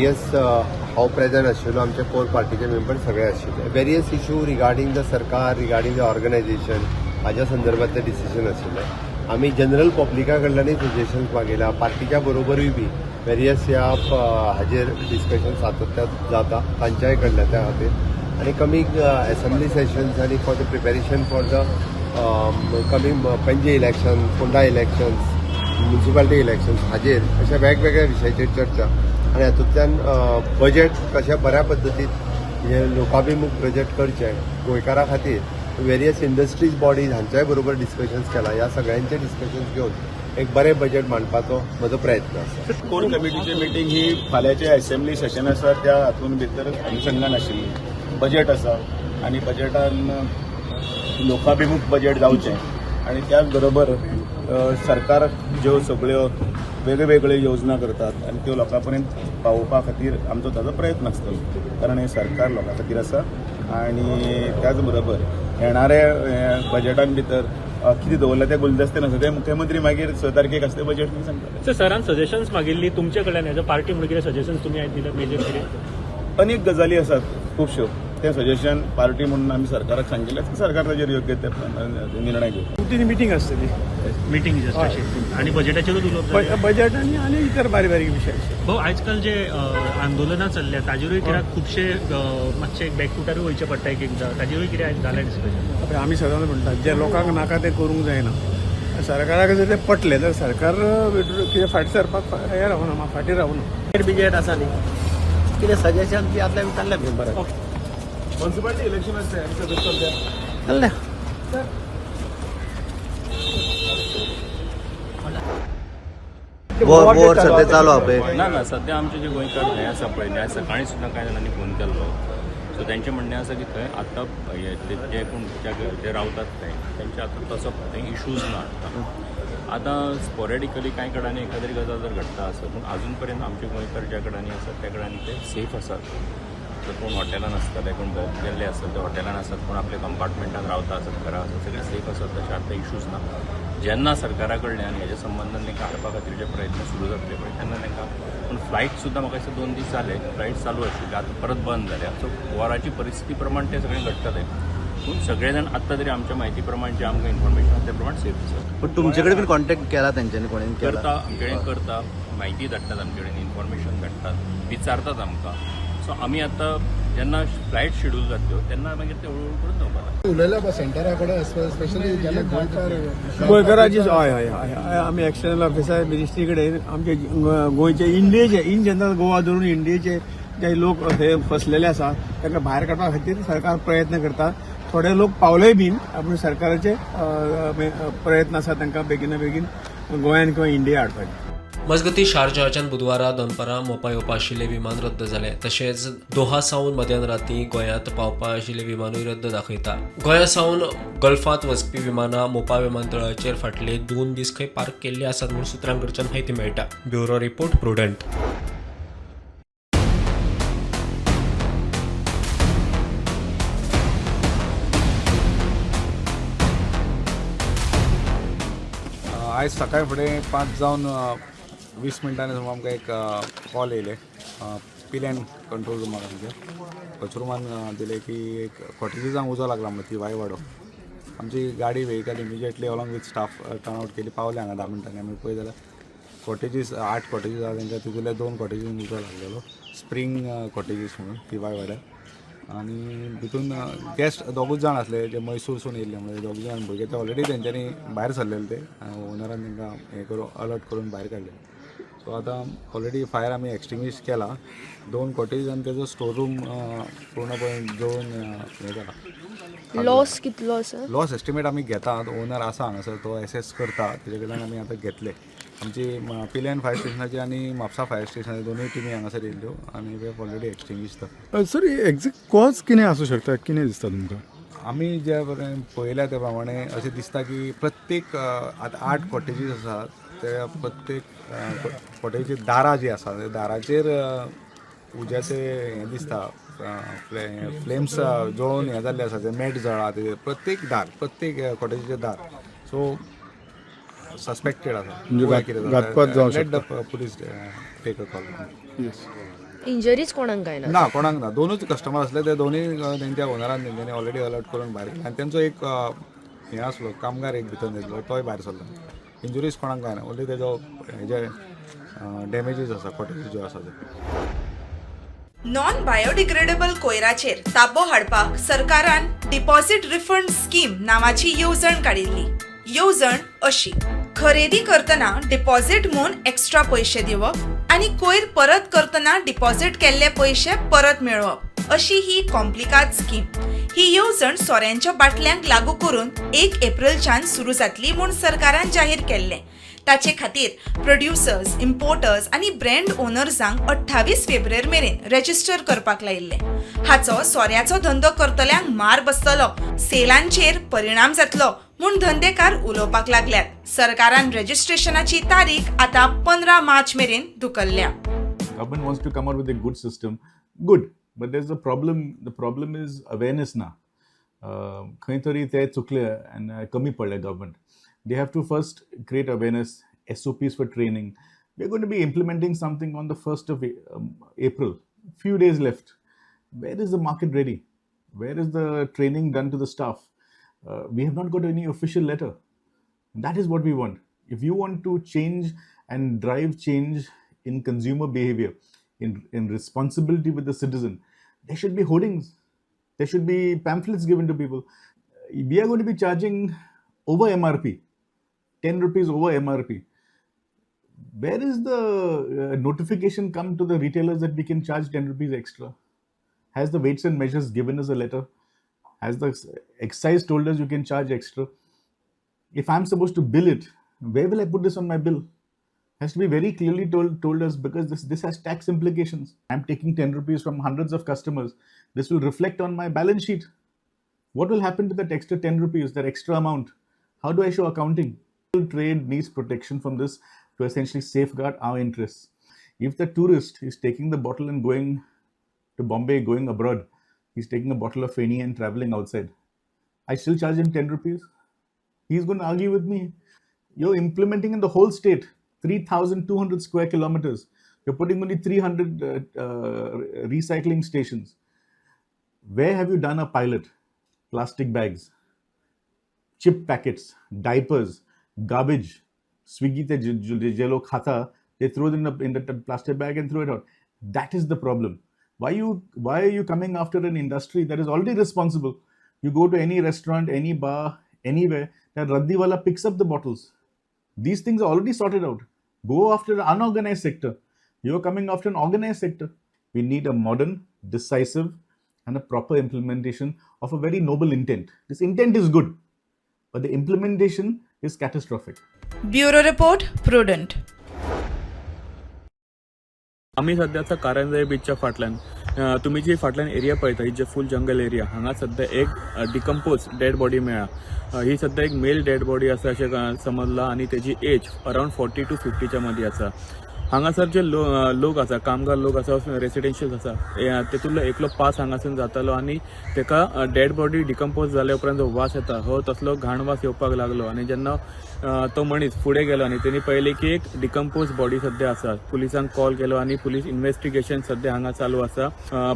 येस, हांव प्रेझेंट आशिल्लो. आमचे कोर पार्टीचे मेंबर सगळे आशिल्ले. वेरियस इशू रिगार्डींग the सरकार, रिगार्डींग the organisation, हाज्या संदर्भातले डिसिजन आशिल्ले. आमी जनरल पब्लिका कडल्यानूय सजेशन्स मागयला. पार्टीच्या बरोबरूय बी वेरियस ह्या हाजेर डिस्कशन सातत्यात जाता तांच्याय कडल्यान. त्या खातीर आनी कमींग एसेंब्ली सेशन्स आनी for the preparation for the coming Panaji election, Ponda elections, municipality elections, हाजेर अशा वेगवेगळ्या विशयाचेर चर्चा आनी हातूंतल्यान बजेट कशें बऱ्या पद्दतीन हे लोकाभिमुख बजेट करचें गोंयकारां खातीर, वेरियस इंडस्ट्रीज बॉडीज हांच्याय बरोबर डिस्कशन्स केला. ह्या सगळ्यांचे डिस्कशन्स घेवन एक बरें बजेट मांडपाचो म्हजो प्रयत्न आसा. कोर कमिटीची मिटींग ही फाल्यांचे असेंब्ली सेशन आसा त्या हातून भितर अनुशंगान आशिल्ली. बजेट आसा आनी बजेटान लोकाभिमुख बजेट जावचें आनी त्याच बरोबर सरकार ज्यो सगळ्यो वेगळ्यो वेगळ्यो योजना करतात आनी त्यो लोकां पर्यंत पावोवपा खातीर आमचो ताजो प्रयत्न आसतलो, कारण हें सरकार लोकां खातीर आसा. आनी त्याच बरोबर येणारे बजेटान भितर कितें दवरलां तें गुलदस्ते आसा, तें मुख्यमंत्री मागीर 6 तारखेक आसता बजेट सांगतले. सर, सरान सजेशन्स मागिल्ली तुमचे कडल्यान, एज अ पार्टी म्हणून कितें सजेशन्स तुमी आयज दिले मेजर कितें? अनेक गजाली आसात खुबश्यो, तें सजेशन पार्टी म्हणून आमी सरकाराक सांगिल्लें, सरकार ताजेर योग्य ते निर्णय घेवं. ती मिटींग आसतली. मिटींग जस्ट अशी आनी बजेटाचेरूच उलोवप जालें? बजेट आनी आनी इतर बारीक बारीक विशयाचेर. भाऊ, आजकाल जे आंदोलनां चल्ल्या ताजेरूय कित्याक खुबशे मातशे बॅकफुटारूय वयचें पडटा एक एकदां, ताजेरूय कितें आयज जालें डिस्कशन? पळय, आमी सदांच म्हणटात, जे लोकांक नाका तें करूंक जायना. सरकाराक जर तें पटलें जाल्यार सरकार कितें फाटीं सरपाक हें रावना, फाटीं रावना. बिजेट आसा न्ही, कितें सजेशन ती आतां विचारलें मेंबराक. म्युनिसिपालिटी इलेक्शन आसता आनी सगळें चल्ल्या. चल्ल्या. वॉर सध्या चालू आहा पळय. ना ना, सध्या आमचे जे गोंयकार थंय आसा पळय न्ही, आयज सकाळी सुद्दां कांय जाणांनी फोन केल्लो. सो तेंचें म्हणणें आसा की थंय आतां हे ते जे कोण जे रावतात थंय तेंचे आतां तसो थंय इशूज ना. आतां आतां स्पोरेडिकली कांय कडेन एखाद्री गजाल जर घडटा आसत, पूण अजून पर्यंत आमचे गोंयकार ज्या कडेन आसात त्या कडेन ते सेफ आसात. तर कोण हॉटेलान आसतले, कोण भोंवक गेल्ले आसत ते हॉटेलान आसात, कोण आपल्या कंपार्टमेंटान रावता आसत, घरा आसत, सगळे सेफ आसात. तशें आतां इशूज ना. जेन्ना सरकारा कडल्यान हेज्या संबंदान तांकां हाडपा खातीर जे प्रयत्न सुरू जातले पळय तेन्ना तांकां. पूण फ्लायट सुद्दां म्हाका दिसता 2 दीस जाले फ्लायट चालू आशिल्ली, आतां परत बंद जाल्या. सो वॉराची परिस्थिती प्रमाण तें सगळें घडटलें, पूण सगळे जाण आत्तां तरी आमच्या म्हायती प्रमाण जे आमकां इन्फॉर्मेशन आसा ते प्रमाण सेफ आसा. पण तुमचे कडेन कॉन्टॅक्ट केला तेंच्यांनी कोणेन केला? करता, आमचे कडेन करता, म्हायती धाडटात, आमचे कडेन इन्फॉर्मेशन धाडटात, विचारतात आमकां. सो आमी आतां जेन्ना फ्लायट शेड्यूल जातल्यो तेन्ना मागीर ते हळूहळू करून जावपा लागता. उलयला बा सेंटरा कडेन, स्पेशली जेन्ना गोंयकार गोंयकाराची, हय हय हय, आमी एक्सटर्नल ऑफिसर मिनिस्ट्री कडेन आमचे गोंयचे, इंडियेचे, इन जनरल गोवा धरून इंडियेचे जे लोक हे फसलेले आसा तांकां भायर काडपा खातीर सरकार प्रयत्न करता. थोडे लोक पावलेय बीन, पूण सरकाराचे प्रयत्न आसा तांकां बेगीना बेगीन गोंयान किंवा इंडिया हाडपाचे. मजगतीं, शारजहाच्यान बुधवारा दनपारां मोपा येवपा आशिल्लें विमान रद्द जालें. तशेंच दोहा सावन मध्यान राती गोंयांत पावपा आशिल्लें विमानूय रद्द दाखयता. गोंया सावन गल्फांत वचपी विमानां मोपा विमानतळाचेर फाटले 2 दीस खंय पार्क केल्ली आसात म्हूण सुत्रां कडच्यान म्हायती मेळटा. Bureau report, Prudent. आयज सकाळी फुडें 5 जावन 20 मिनटांनी समज आमकां एक कॉल येयले पिल्यान कंट्रोल रुमाक. आमच्या कचरुमान दिलें की एक कॉटेजीसांक उजो लागला म्हणून थिवाय वाडो. आमची गाडी vehicle immediately along with staff turn out केली. पावले हांगा 10 मिनटांनी. आमी पळय जाल्यार कॉटेजीस, 8 कॉटेजीस आहा तेंच्या, तितूंतल्या 2 कॉटेजीस उजो लागलेलो, स्प्रींग कॉटेजीस म्हणून थिवाय वाड्यार. आनी भितून गेस्ट दोगूच जाण आसले जे मैसूरसून येयल्ले, म्हणजे दोग जाण भुरगे ते ऑलरेडी तेंच्यांनी भायर सरलेले, ते ओनरान तांकां हें करून अलर्ट करून भायर काडले. सो आतां ऑलरेडी फायर आमी एक्सटिंग्विश केला. 2 कॉटेज आनी तेजो स्टोर रूम पूर्णपणे जळून हें जाला. लॉस कितलो आसा? लॉस एस्टिमेट आमी घेतात. ओनर आसा हांगासर, तो एसेस करता, तेजे कडल्यान आमी आतां घेतले. आमची पिल्यान फायर स्टेशनाची आनी म्हापसा फायर स्टेशनाची दोनूय टिमी हांगासर येयल्ल्यो आनी we have already extinguish the. Sir, exact cause कितें आसूं शकता, कितें दिसता तुमकां? आमी जे पळयल्या ते प्रमाणे अशें दिसता की प्रत्येक आतां 8 कॉटेजीस आसात, त्या प्रत्येक कॉटेजीची दारां जीं आसा त्या दाराचेर उज्याचें हें दिसता, फ्लेम्स जळोवन हें जाल्लें आसा, ते मॅट जळ्ळा ते प्रत्येक दार, प्रत्येक कॉटेजीचें दार. सो सस्पेक्टेड आसा. म्हणजे घातपात जावं Let the police take a call. Yes. Injuries कोणाक काय ना? ना, कोणाक ना. दोनूच कस्टमर आसले ते दोनूय तेंच्या ओनरान तेंच्यांनी ऑलरेडी अलर्ट करून भायर केले आनी तेंचो एक हें आसलो, कामगार एक भितर न्हिदलो, तोय भायर सरलो. इंजुरीज कोणाक कांय ना, ओन्ली तेजो हेजे डॅमेजीस आसा, कॉटेजीस ज्यो आसा ते. नॉन बायोडिग्रेडेबल कोयराचेर ताबो हाडपाक सरकारान डिपॉझिट रिफंड स्कीम नांवाची येवजण काडिल्ली. येवजण अशी: खरेदी करतना डिपॉझिट म्हूण एक्स्ट्रा पयशे दिवप आनी कोयर परत करतना डिपॉझिट केल्ले पयशे परत मेळोवप, अशी ही कॉम्प्लिकाद स्कीम. ही येवजण सोऱ्यांच्या बाटल्यांक लागू करून 1 एप्रिलच्यान सुरू जातली म्हूण सरकारान जाहीर केल्लें. ताचे खातीर प्रोड्युसर्स, इम्पोर्टर्स आनी ब्रँड ओनर्सांक 28 फेब्रुवारी मेरेन रेजिस्टर करपाक लायिल्लें. हाचो सोऱ्याचो धंदो करतल्यांक मार बसतलो, सेलांचेर परिणाम जातलो म्हूण धंदेकार उलोवपाक लागल्यात. सरकारान रेजिस्ट्रेशनाची तारीख आतां 15 मार्च मेरेन धुकल्ल्या. Government wants to come out with a good system, good, but there's a problem. The problem is awareness ना. खंय तरी ते चुकले and कमी पडले government. They have to first create awareness, SOPs for training. We're going to be implementing something on the 1st of April, few days left. Where is the market ready? Where is the training done to the staff? We have not got any official letter. That is what we want. If you want to change and drive change in consumer behavior, in responsibility with the citizen, there should be hoardings. There should be pamphlets given to people. We are going to be charging over MRP, 10 rupees over MRP. Where is the notification come to the retailers that we can charge 10 rupees extra? Has the Weights and Measures given us a letter? Has the excise told us you can charge extra? If I'm supposed to bill it, where will I put this on my bill? Has to be very clearly told us because this has tax implications. I'm taking 10 rupees from hundreds of customers. This will reflect on my balance sheet. What will happen to that extra 10 rupees, that extra amount? How do I show accounting? Trade needs protection from this to essentially safeguard our interests. If the tourist is taking the bottle and going to Bombay, going abroad, he's taking a bottle of Feni and traveling outside, I still charge him 10 rupees. He's going to argue with me. You're implementing in the whole state, 3,200 square kilometers. You're putting only 300 recycling stations. Where have you done a pilot? Plastic bags, chip packets, diapers, garbage. Swiggy ते जे लोक खाता, they throw it in the plastic bag and throw it out. That is the problem. Why are you coming after an industry that is already responsible? You go to any restaurant, any bar, anywhere, that raddiwala picks up the bottles. These things are already sorted out. Go after the unorganized sector. You're coming after an organized sector. We need a modern, decisive, and a proper implementation of a very noble intent. This intent is good, but the implementation is catastrophic. Bureau report, Prudent. आमी सद्या आसा कारंजा बिचच्या फाटल्यान. तुमी जी फाटल्यान area पळयता, ही जे फूल जंगल area, हांगा सद्या एक डिकम्पोज डेड बॉडी मेळ्ळा. ही सद्या एक मेल डेड बॉडी आसा अशें समजलां आनी तेजी एज अरावंड 40 टू 50च्या मदीं आसा. हांगासर जे लोक आसा, कामगार लोक आसा, रेसिडेन्शियल आसा, तेतूंतलो एकलो पास हांगासून जातालो आनी तेका डेड बॉडी डिकम्पोज जाल्या उपरांत जो वास येता हो तसलो घाण वास येवपाक लागलो आनी जेन्ना तो मनीस फुडें गेलो आनी तेणी पळयलें की एक डिकम्पोज बॉडी सद्या आसा. पुलिसांक कॉल केलो आनी पुलीस इन्वेस्टिगेशन सद्या हांगा चालू आसा.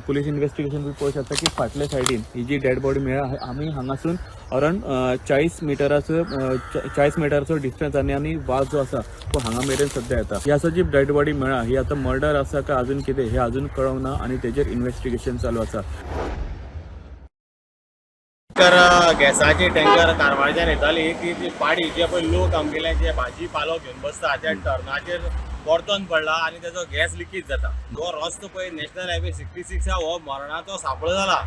पुलीस इन्वेस्टिगेशन बी पळोवंक शकता की फाटल्या सायडीन ही जी डेड बॉडी मेळ्ळा, आमी हांगासून अरावंड 40 मिटराचो डिस्टन्स आनी आनी वास जो आसा तो हांगा मेरेन सद्या येता. ही आसा जी डेड बॉडी मेळ्ळा, ही आतां मर्डर आसा काय अजून कितें हें अजून कळोंक ना आनी तेजेर इन्वेस्टिगेशन चालू आसा. टँकर, गॅसाची टँकर कारवारच्यान येताली. ती ती पाडी जे पळय लोक आमगेले जे भाजी पालो घेवन बसता त्या टर्नाचेर परतोन पडला आनी तेजो गॅस लिकेज जाता. हो रस्तो पळय नॅशनल हायवे 66 आहा, हो मरणाचो सांपळो जाला.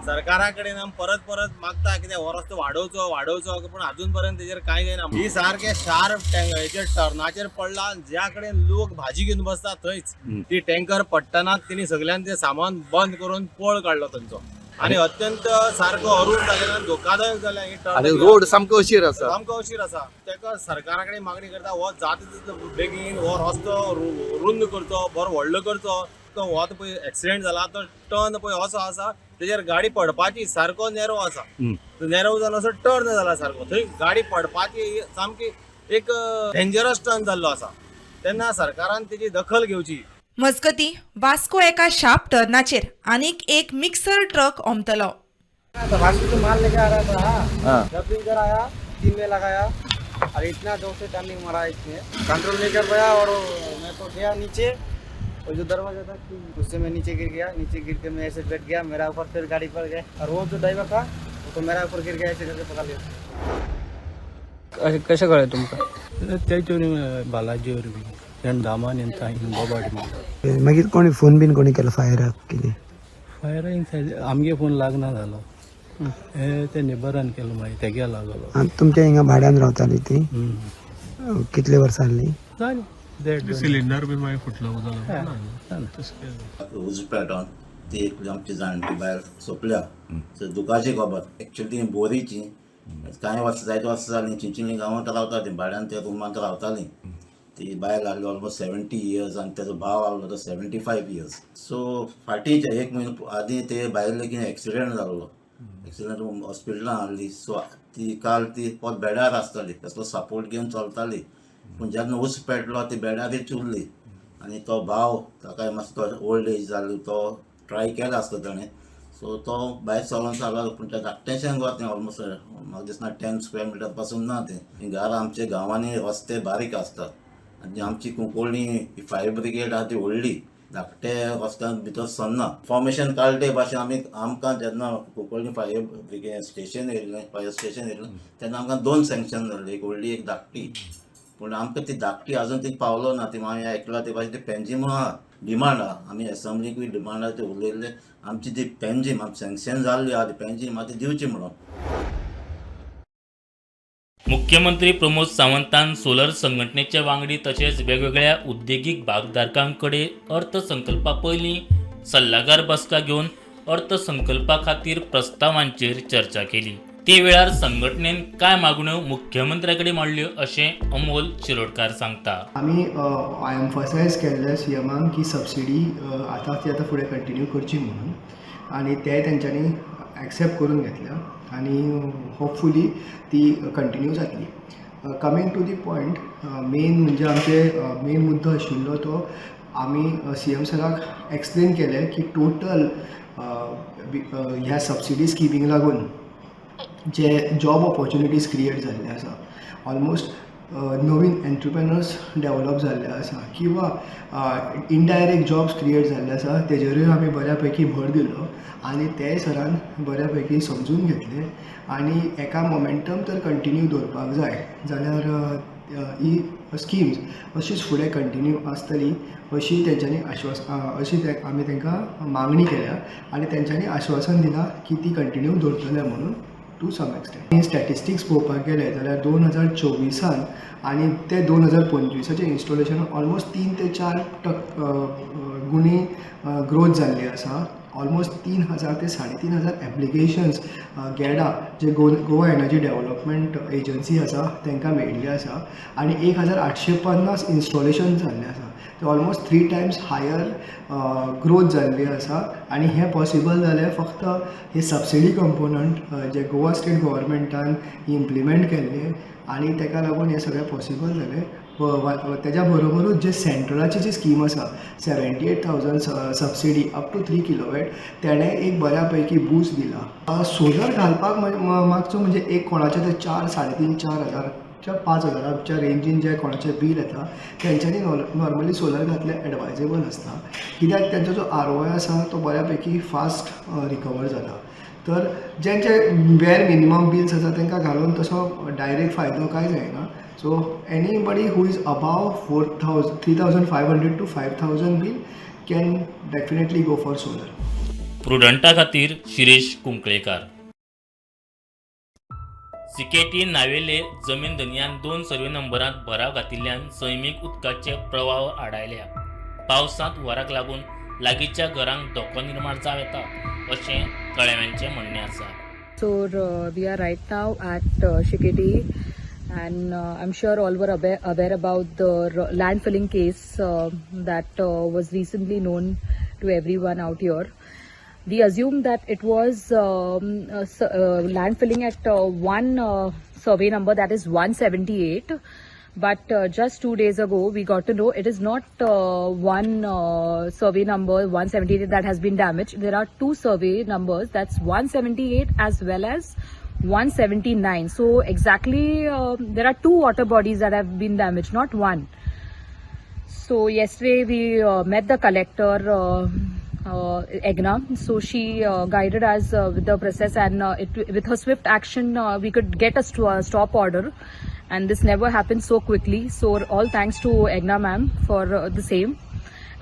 सरकारा कडेन आमी परत परत मागता कित्याक हो रस्तो वाडोवचो वाडोवचो, पूण अजून पर्यंत तेजेर कांय जायना. ही सारके शार्प हेचेर टर्नाचेर पडला आनी ज्या कडेन लोक भाजी घेवन बसता थंयच ती टँकर पडटनाच तेणी सगळ्यान ते सामान बंद करून पळ काडलो थंयचो आनी अत्यंत सारको अरूण जाल्ल्यान धोकादायक जाल्या ही टर्न. आनी रोड सामको अशीर आसा. सामको अशीर आसा. ताका सरकारा कडेन मागणी करता, हो जाता तितलो बेगीन हो रस्तो रुंद करचो, बरो व्हडलो करचो. तो हो आतां पळय एक्सिडेंट जाला तो टर्न पळय असो आसा, तेजेर गाडी पडपाची, सारको नेरो आसा. नेरो जालो असो टर्न जाला सारको, थंय गाडी पडपाची सामकी एक डेंजरस टर्न जाल्लो आसा. तेन्ना सरकारान तेजी दखल घेवची. मजगतीं, वास्को एका शार्प टर्नाचेर आनीक एक मिक्सर ट्रक ओमतलो. वास्को से माल लेके आ रहा था. जब भी इधर आया, तीन में लगाया और इतना जोर से टर्निंग मारा, इसमें कंट्रोल नहीं कर पाया और मैं तो गया नीचे और जो दरवाजा था कि उससे मैं नीचे गिर गया. नीचे गिर के मैं ऐसे बैठ गया. मेरा ऊपर फिर गाड़ी पर गया और वो जो ड्राइवर था, वो तो मेरा ऊपर गिर गया, ऐसे करके पकड़ लिया. कशें कळ्ळें तुमकां? तेचे बालाजी वरवीं दामान बोबाट. मागीर कोणी फोन बीन कोणी केलो फायराक कितें? फायराक आमगे फोन लागना जालो. हे ते नेबरान केलो, मागीर तेगे लागलो. आनी तुमच्या हिंगा भाड्यान रावताली ती कितले वर्सां जालीं? जाली. सिलिंडर बी मागीर फुटलो. उजो पेटोन ती एक आमची जाणटी बायल सोंपल्या. दुखाची खबर. एक्चुअली ती बोरीची. कांय वर्सां, जायते वर्सां जालीं चिंचिली गांवांत रावता. ती भाड्यान त्या रुमांत रावताली. ती बायल आहली ऑलमोस्ट 70 इयर्स आनी तेजो भाव आहलो तो 75 इयर्स. सो फाटींचे एक म्हयनो आदीं ते बायलेक एक्सिडेंट जाल्लो. एक्सिडेंट, हॉस्पिटलान आहली. सो ती काल ती परत बेडार आसताली, कसलो सपोर्ट घेवन चलताली. पूण जेन्ना उस पेटलो, ती बेडारूच उरली. आनी तो भाव, ताका मातसो ओल्ड एज जाली, तो ट्राय केला आसतो ताणें. सो तो भायर चलोन चाललो, पूण त्या धाकटेशें घर तें, ऑलमोस्ट म्हाका दिसना 10 स्क्वेअर मिटर पासून ना तें घर. आमच्या गांवांनी रस्ते बारीक आसतात आनी आमची कुंकळ्ळी फायर ब्रिगेड आहा ती व्हडली, धाकटे रस्त्यान भितर सरना. इन्फॉर्मेशन काडले ते भाशेन आमी आमकां जेन्ना कुंकळ्ळी फायर ब्रिगेड स्टेशन येयलें, फायर स्टेशन येयलें, तेन्ना आमकां दोन सँक्शन जाल्ली, एक व्हडली, एक धाकटी. पूण आमकां ती धाकटी अजून ती पावलो ना. ती मागीर आयकलां ते भाशेन ती पेंजीम आहा, डिमांड आहा. आमी एसेंब्लीकूय डिमांड आहा, ती उलयल्ले, आमची ती पेंजीम आमची सँक्शन जाल्ली आहा, ती पेंजीम आहा ती दिवची म्हणून. मुख्यमंत्री प्रमोद सावंतान सोलर संघटनेचे वांगडी तशेंच वेगवेगळ्या उद्देगीक भागधारकां कडेन अर्थसंकल्पा पयलीं सल्लागार बसका घेवन अर्थसंकल्पा खातीर प्रस्तावांचेर चर्चा केली. ते वेळार संघटनेन कांय मागण्यो मुख्यमंत्र्या कडेन मांडल्यो अशें अमोल शिरोडकार सांगता. आमी एम्फसायज केल्लें सीएमाक की सबसिडी आतां ती आतां फुडें कंटिन्यू करची म्हणून आनी ते तेंच्यांनी एक्सेप्ट करून घेतल्या आनी होपफुली ती कंटिन्यू जातली. Coming to the point, main म्हणजे आमचे मेन मुद्दो आशिल्लो तो आमी सी एम सराक एक्सप्लेन केलें की टोटल ह्या सबसिडी स्किमीक लागून जे जॉब ऑपॉर्च्युनिटीज क्रिएट जाल्ले आसा, ऑलमोस्ट नवीन एंटरप्रेनर्स डेवलप जाल्ले आसा किंवा इनडायरेक्ट जॉब्स क्रिएट जाल्ले आसा, तेजेरूय आमी बऱ्या पैकी भर दिलो आनी तेय सरान बऱ्या पैकी समजून घेतलें. आनी एका मोमेंटम तर कंटिन्यू दवरपाक जाय जाल्यार ही स्किम्स अशीच फुडें कंटिन्यू आसतली अशी तेंच्यांनी आश्वास अशी आमी तांकां मागणी केल्या आनी तेंच्यांनी आश्वासन दिलां की ती कंटिन्यू दवरतले म्हणून टू सम एक्सटेंट. स्टॅटिस्टिक्स पळोवपाक गेले जाल्यार 2024आन आनी ते 2025आचे इन्स्टॉलेशन ऑलमोस्ट 3 ते 4 गुणी ग्रोथ जाल्ली आसा. ऑलमोस्ट 3000 ते 3500 एप्लिकेशन्स गेडा जे गोवा एनर्जी डेवलपमेंट एजन्सी आसा तांकां मेळिल्ली आसा आनी 1850 इन्स्टॉलेशन जाल्लें आसा. ते almost 3 times higher growth जाल्ली आसा आनी हें पॉसिबल जालें फक्त हे सबसिडी कंपोनंट जे गोवा स्टेट गव्हर्मेंटान इम्प्लिमेंट केल्ले आनी ताका लागून हें सगळें पॉसिबल जालें. तेज्या बरोबरूच जे सेंट्रलाची जी स्कीम आसा, 78,000 subsidy up to 3 kilowatt, तेणें एक बऱ्या पैकी बूस्ट दिला. सोलर घालपाक मागचो म्हणजे एक कोणाचे ते चार, साडे तीन, 4000च्या, 5000च्या रेंजीन जे कोणाचें बील येता, तेंच्यांनी नॉर्मली सोलर घातलें एडवायजेबल आसता, कित्याक तेंचो जो आरओआय आसा तो बऱ्या पैकी फास्ट रिकवर जाता. तर जेंचे बेर मिनिमम बिल्स आसा तांकां घालून तसो डायरेक्ट फायदो कांय जायना. So anybody who is above 4000, 3500 to 5000 bill can definitely go for solar. प्रुडंटा खातीर शिरीष कुंकळेकार. सिकेटी नावेले जमीन धनयान दोन सर्वे नंबरांत भराव घातिल्ल्यान सैमीक उदकाचे प्रवाह आडायल्या. पावसांत हुंवाराक लागून लागींच्या घरांक धोको निर्माण जावं येता अशें थळाव्यांचें म्हणणें आसा. So we are right now at Shiketi and I'm sure all were aware about the landfilling case that was recently known to everyone out here. We assume that it was landfilling at one survey number, that is 178. But just 2 days ago, we got to know it is not one survey number 178 that has been damaged. There are two survey numbers, that's 178 as well as 179. So exactly there are two water bodies that have been damaged, not one. So yesterday we met the collector, Egna. So she guided us with the process, and with her swift action, we could get a stop order. And this never happened so quickly. So all thanks to Egna ma'am for the same.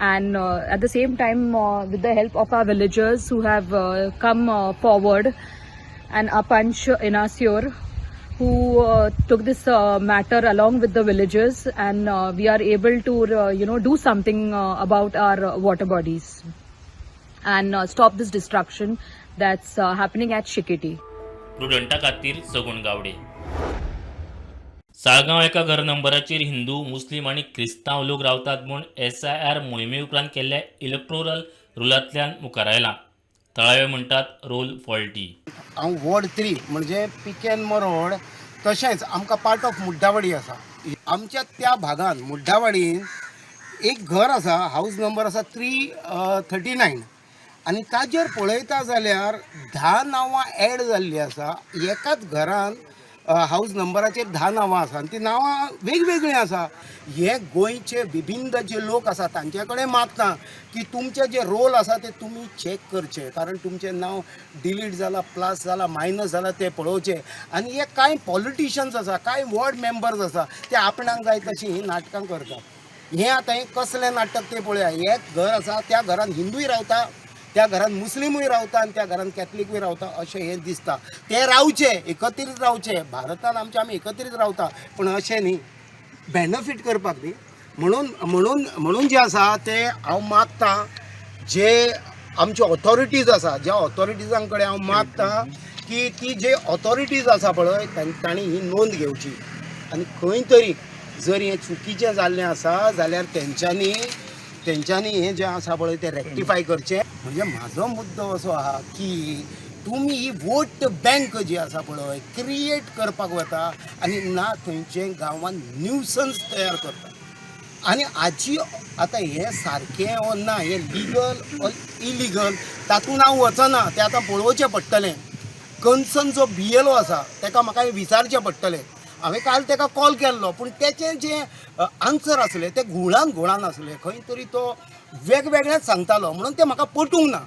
And at the same time, with the help of our villagers who have come forward, and our Panch Inasior, who took this matter along with the villagers, and we are able to do something about our water bodies and stop this destruction that's happening at Shiketi. प्रुडंटा खातीर सगुण गावडे. साळगांव एका घर नंबराचेर हिंदू, मुस्लीम आनी क्रिस्तांव लोक रावतात म्हूण SIR मोहिमे उपरांत केल्ल्या इलेक्टोरल रोलांतल्यान मुखार आयलां. थळावे म्हणटात, रोल फॉल्टी. हांव वॉर्ड 3, म्हणजे पिकेन मरोड, तशेंच आमकां पार्ट ऑफ मुड्डावाडी आसा. आमच्या त्या भागान मुड्डावाडीन एक घर आसा, हावज नंबर आसा 339 आनी ताजेर पळयता जाल्यार 10 नांवां एड जाल्लीं आसा. एकाच घरान हावज नंबराचेर 10 नांवां आसा आनी ती नांवां वेगवेगळीं आसा. हे गोंयचे विभिन्न जे लोक आसा तांचे कडेन मागता की तुमचे जे रोल आसा ते तुमी चॅक करचे, कारण तुमचें नांव डिलीट जाला, प्लस जाला, मायनस जाला ते पळोवचे. आनी हे कांय पॉलिटिशियन्स आसा, कांय वॉर्ड मेंबर्स आसा, ते आपणाक जाय तशीं हीं नाटकां करतात. हें आतां हें कसलें नाटक तें पळया. एक घर आसा, त्या घरान हिंदूय रावता, त्या घरान मुस्लिमूय रावता आनी त्या घरान कॅथलिकूय रावता अशें हें दिसता. ते रावचे, एकत्रीत रावचे. भारतान आमच्या आमी एकत्रीत रावता, पूण अशें न्ही बेनिफीट करपाक न्ही. म्हणून म्हणून म्हणून जें आसा तें हांव मागतां, जे आमच्यो ऑथॉरिटीज आसा, ज्या ऑथॉरिटिजां कडेन हांव मागतां की ती जे ऑथॉरिटीज आसा पळय, तांणी ही नोंद घेवची आनी खंय तरी जर हें चुकीचें जाल्लें आसा जाल्यार तेंच्यांनी हें जें आसा पळय तें रेक्टिफाय करचें. म्हणजे म्हाजो मुद्दो असो आहा की तुमी ही वोट बँक जी आसा पळय क्रिएट करपाक वता आनी ना थंयचे गांवांत न्युसन्स तयार करता. आनी हाजी आतां हें सारकें ओ ना, हें लिगल ऑर इलिगल तातूंत हांव वचना, तें आतां पळोवचें पडटलें. कन्सर्न जो बीएलओ आसा ताका म्हाका हें विचारचें पडटलें. हांवें काल ताका कॉल केल्लो, पूण तेचें जें आन्सर आसलें तें घुंवळान घुंवळान आसलें. खंय तरी तो वेगवेगळेंच सांगतालो, म्हणून तें म्हाका पटूंक ना.